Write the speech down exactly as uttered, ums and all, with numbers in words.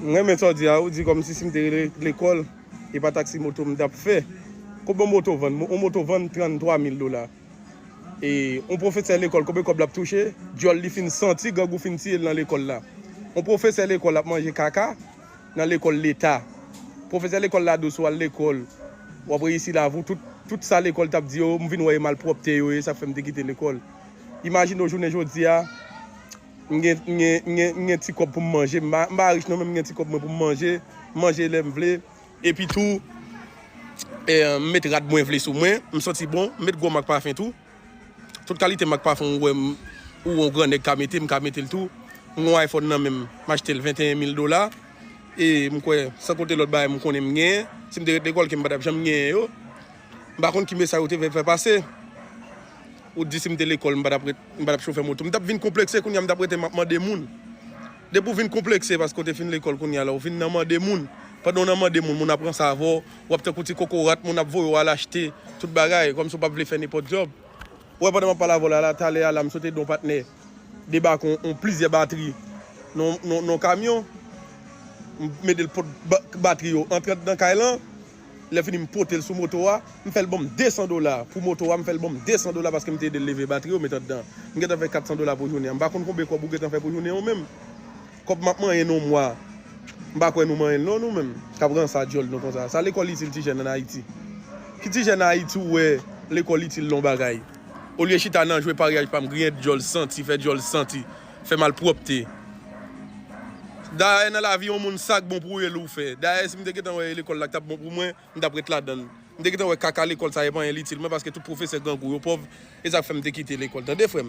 M renmen sa w di a, ou di kòmsi si m te rele lekòl, e pa taksi moto m t ap fè. Konbyen yon moto vann? Yon moto vann tranntwa mil dola. E yon pwofesè lekòl, konbyen kòb l ap touche? Dyòl li fin santi, grangou fin tiye l nan lekòl la. Yon pwofesè lekòl ap manje kaka nan lekòl leta. Pwofesè lekòl la di w si w al lekòl, w ap reyisi lavi w, tout, tout sa lekòl t ap di yo, m vin wè e malpwòpte yo ye, sa k fè m te kite lekòl. Imajine w jounen jodi a, m gen, m gen, m gen, m gen ti kòb pou m manje, m pa, m pa rich non, men m gen ti kòb mwen pou m manje, m manje lè m vle, epi tou, e, m met rad mwen vle sou mwen, m santi bon, m met gwo mak pafen tou. Tout kalite mak pafen ou wè m, ou yon gran nèg ka mete, m ka mete l tou. M gen yon iPhone nan men m, m achte l venteyen mil dola. E m kwè, san konte lòt bagay m konnen m genyen, si m te ret lekòl ke m pa t ap janm genyen yo. M pa konn ki mesaj ou te vle fè pase. Ou di si m te lekòl, m pa t ap ret, m pa t ap chofè moto. M t ap vin konplekse kounye a, m t ap rete m ap mande moun. Depi w vin konplekse paske w te fin lekòl kounye a la, ou vin nan mande moun. Pandan w nan mande moun, moun ap ranse avè w, w ap tankou ti kokorat, moun ap voye w al achte tout bagay, kòmsi w p ap vle fè nenpòt djòb. Ou wè pandan m ap pale avè w la, la, talè a la, m sot ede yon patnè debake yon, yon plizyè batri nan, nan, nan kamyon. M mete l pot ba-, batri yo antre anndan kay lan. Lè fini, m pote l sou moto a. M fè l ban m de san dola pou moto a. M fè l ban m de san dola paske m te ede l leve batri yo, met anndan. M gentan fè kat san dola pou jounen an. M pa konn konbyen kòb ou gentan fè pou jounen an ou menm. Kòb m ap manyen nan yon mwa, m pa kwè nou manyen l non, nou menm k ap ranse a dyòl nou konsa. Sa lekòl itil ti jèn ann Ayiti? Ki ti jèn Ayiti ou wè lekòl itil l yon bagay? Olye chita nan jwe paryaj pa m, griyen dyòl santi, fè dyòl santi, fè malpwòpte. Dayè nan lavi yon moun sa k bon pou ou ye l ou fè. Dayè si m te gentan wè lekòl la k t ap bon pou mwen, m t ap ret ladan l. M te gentan wè kaka lekòl sa e pa anyen l itil mwen paske tout pwofesè grangou yo pòv, e sa k fè m te kite lekòl. Tande frè m,